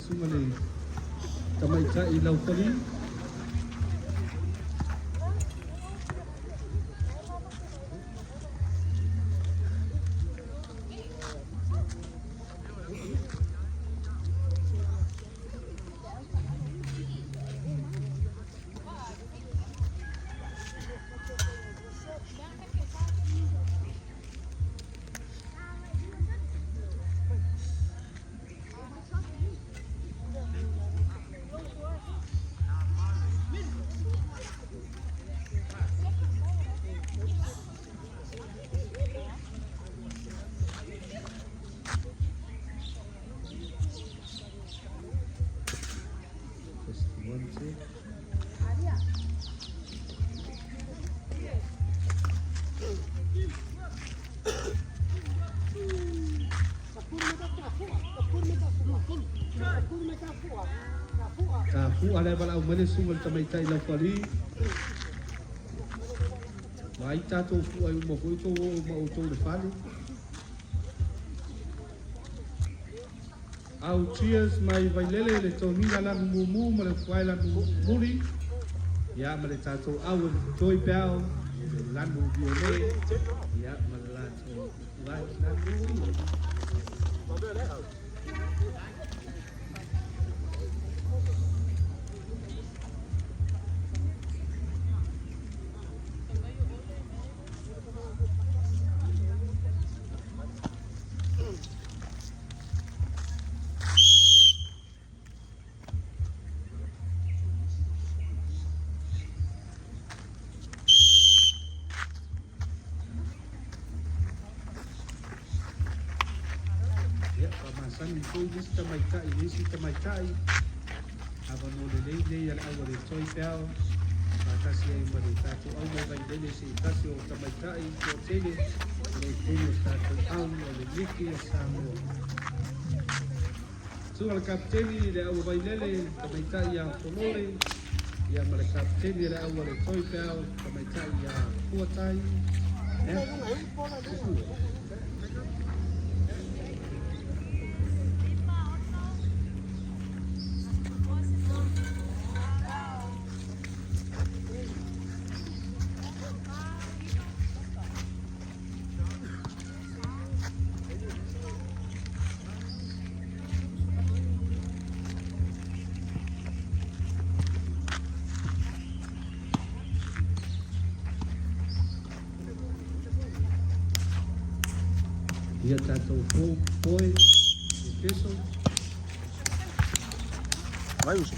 susuga le tamaitai Laufali. Just one, two. Tafu'a le valaau mai le susuga i le tamaitai Laufali. Ma ai tatou fua ai uma foi outou oo ma outou i le fale. Au cheers mai Vailele le toniga lanu mumu ma le ufuae lanu muli. Ia ma le tatou au e toi peao le lanu viole. Ia ma le latou ufuae lanu. Ia, faamasani foi le isi tamaitai i le isi tamaitai. Avanoa lelei nei a le au a le Toi Peao, faatasi ai ma le tatou au mai Vailele se i tasi o tamaitai toatele o lo o i totonu o le tatou au o le Liki a Samoa. Susuga le Kapeteni le au a Vailele, tamaitai ia Folole, ia ma le Kapeteni a le au a le Toi Peao, tamaitai ia Fuatai. Eh? Ia tatou poe Efeso. Vai, uso.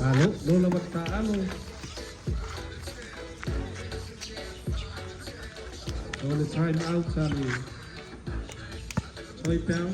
Malo lo lava taalo. O le time out a le Toipeau.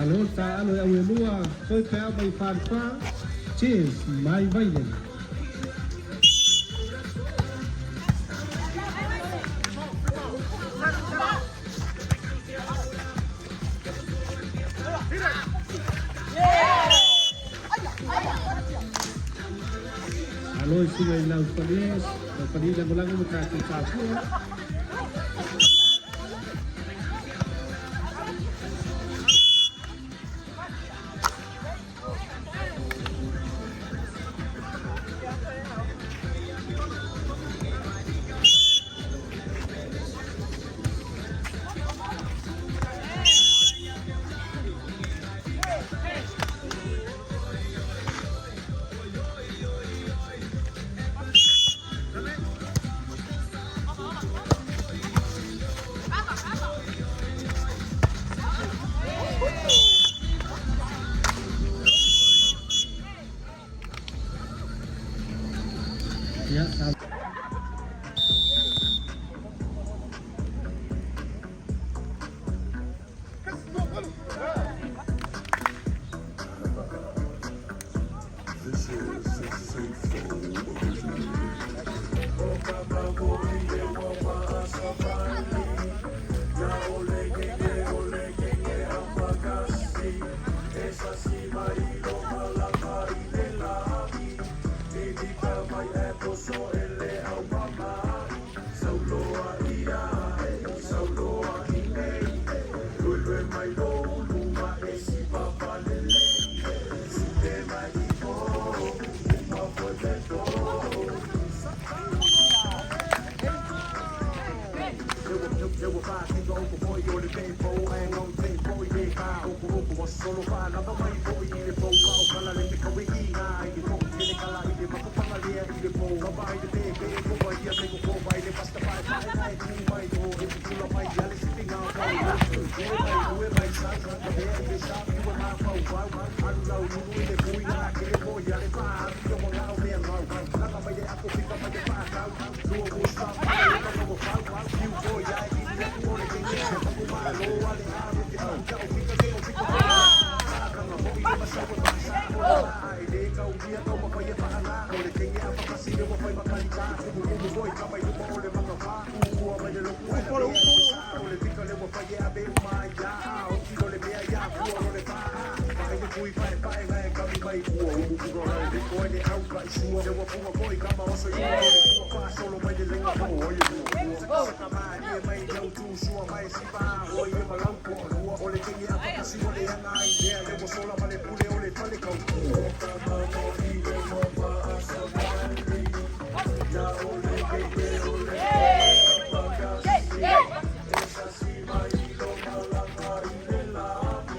Alo taalo e au e lua Toipeau mai Falefa. Cheers, mai Vailele. Alo i suga i lau fali, lau fali lagolago ma tatou tafua.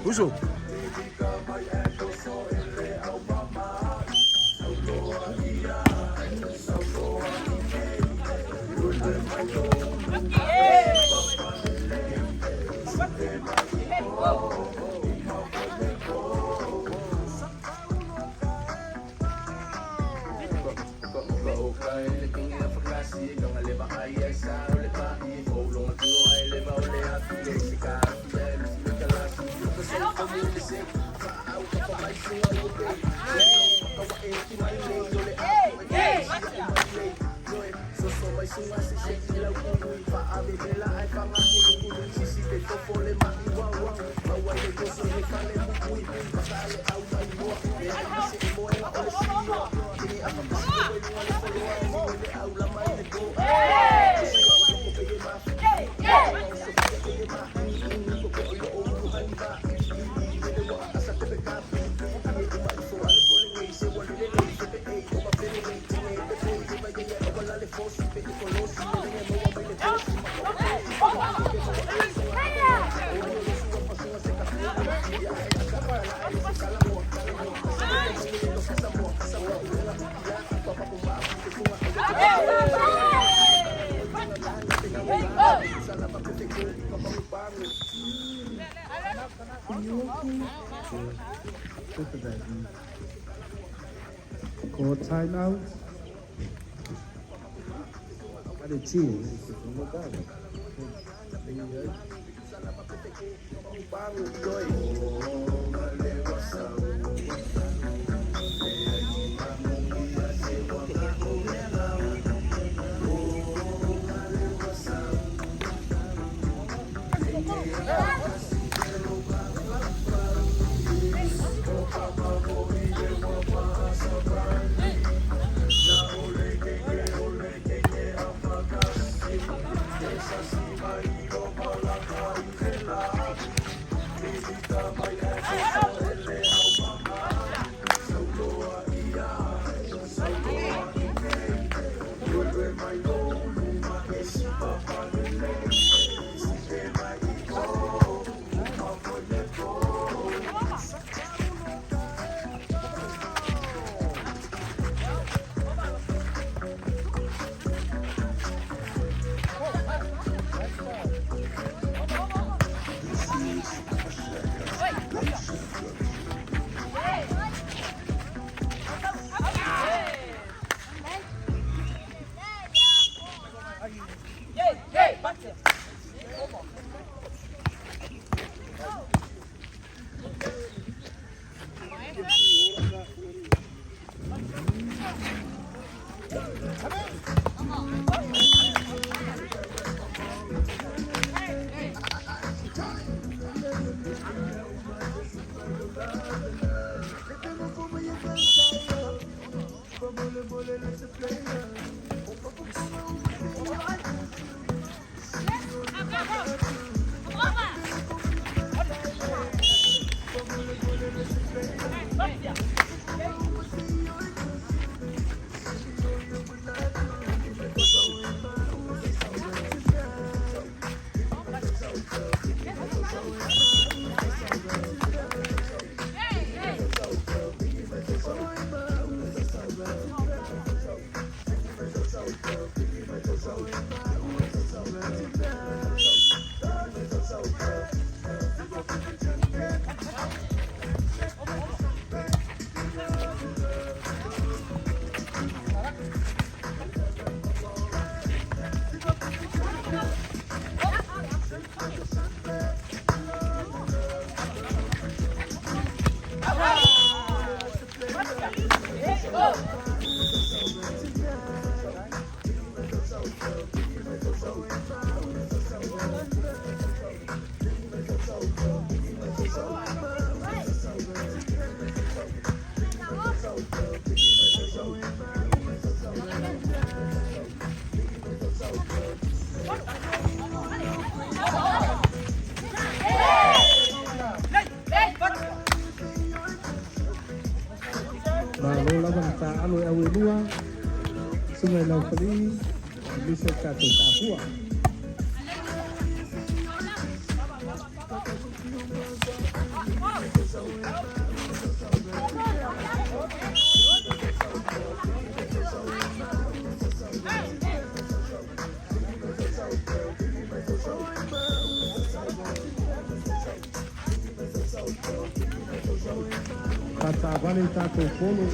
Uso. Call time out. Malo lava na taaalo e au e lua, suga i laufalii, aemaise o le tatou tafua. Faataavale i tatou polo.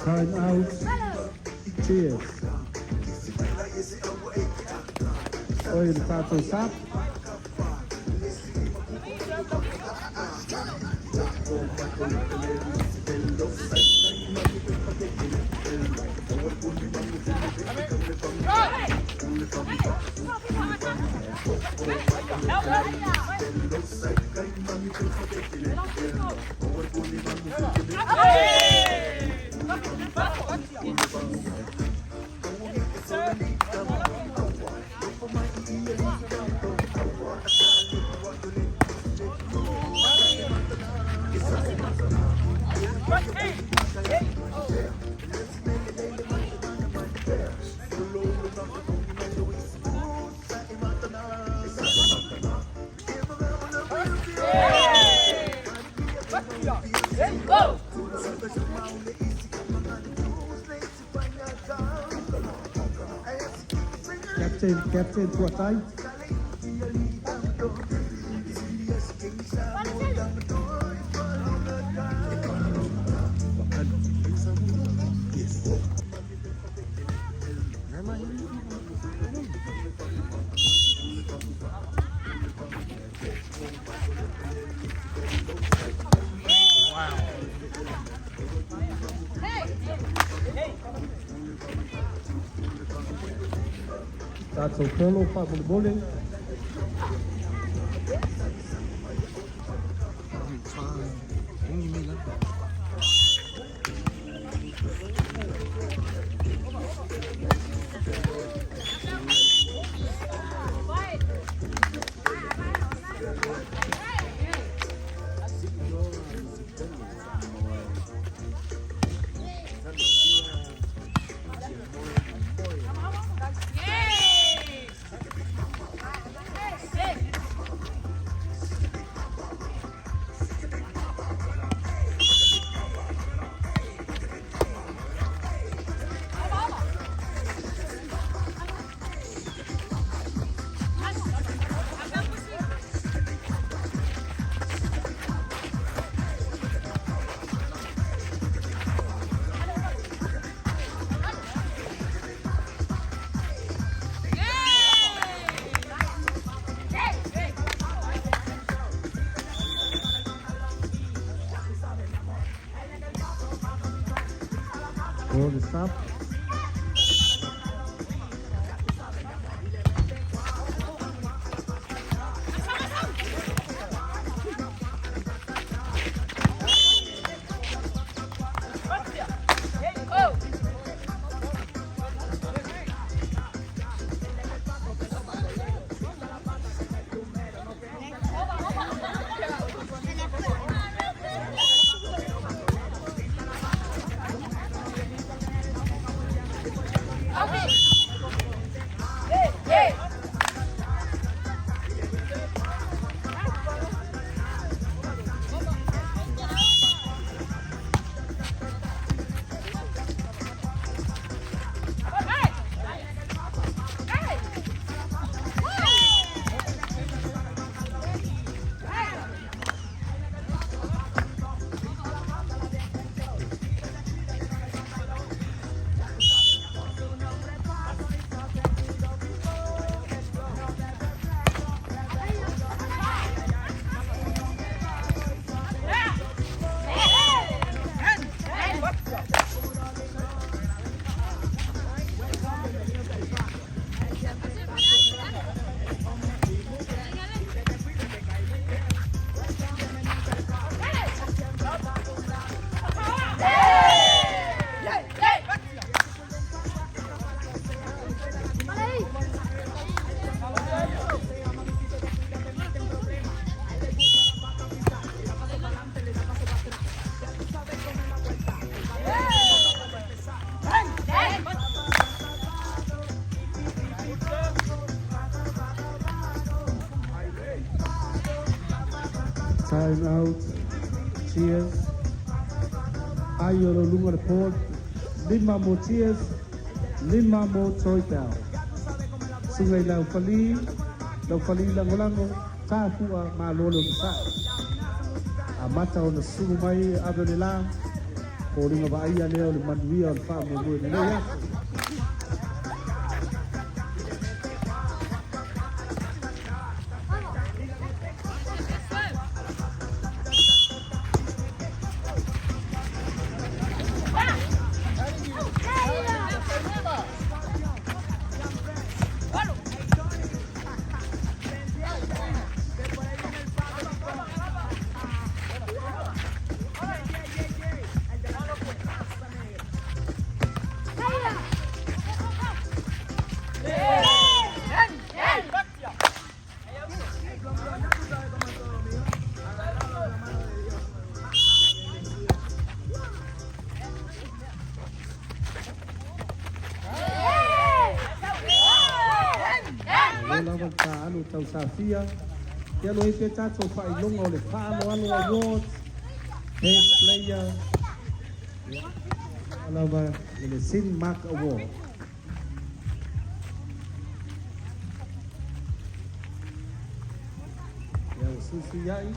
Time out. Cheers. Oi le tatou sap. Captain, Captain Tuatai. Tatou polo faamolemole. Sub. Time out. Cheers. Ai o lo lunga le port. Lima mo cheers. Lima mo toi tau. Sungai lau fali. Lau fali langolango. Tāfua ma lolo ni sa. A mata o na sugu mai ave le la. Ko ringa vaia lea o le manuia o le wha mo mue le aso. O lava ta alu tau safia. Ia lo e tātou whailonga o le whaano alo awards. Best player. Ia lava i le Sin Mark Award. Ia o susi iai.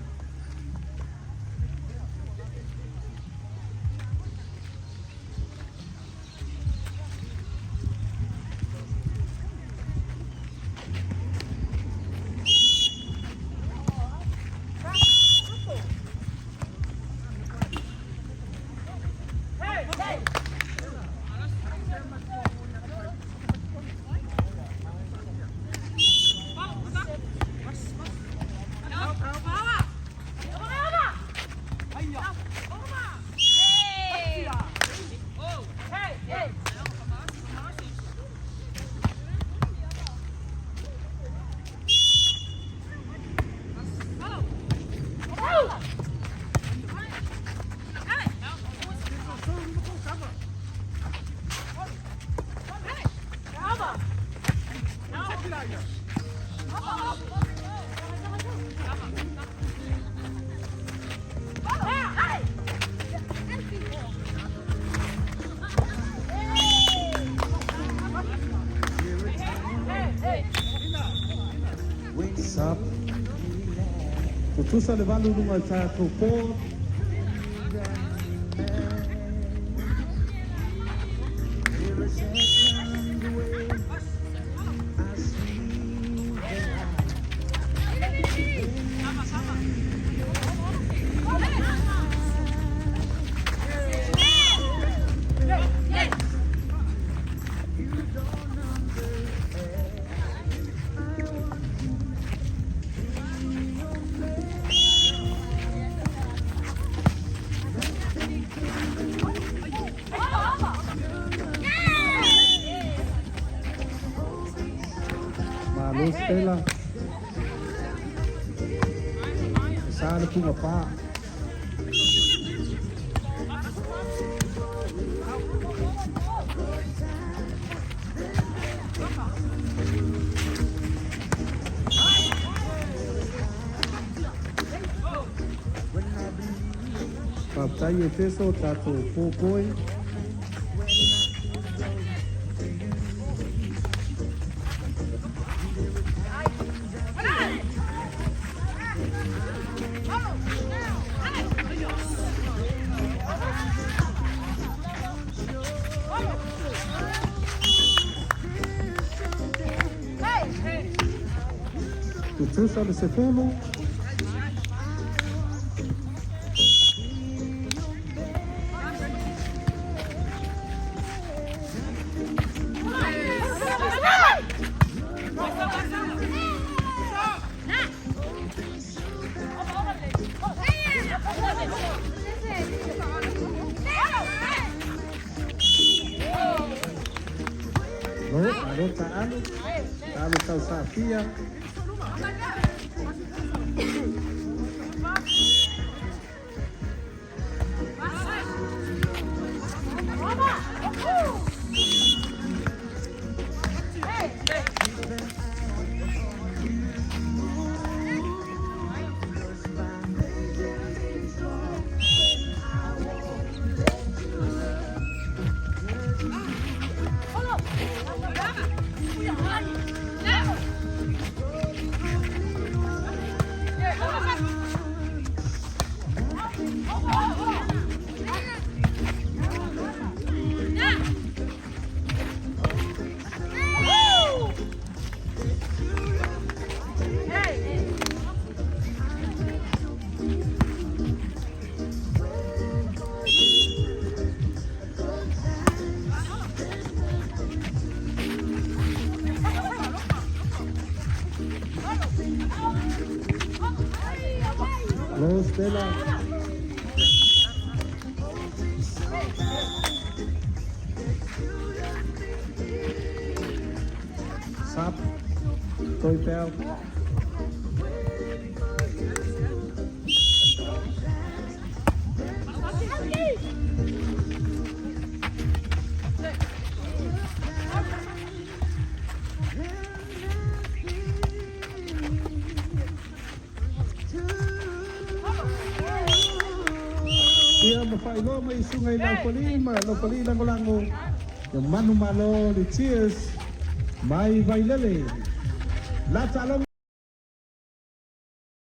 Sub. Tutusa le valu lunga i tātou pō. Malo Stella. Sa le punga pa. Faafetai Efeso tatou pōpoi. Tutusa le 10. Lo, malo taalo. Taalo tausafia. Lo Stella. Sap. Toi peo. Ia mawhailoa mai sunga i laupali ma laupali langolango. Ia manu malo le cheers. Mai Vailele. La taaloga.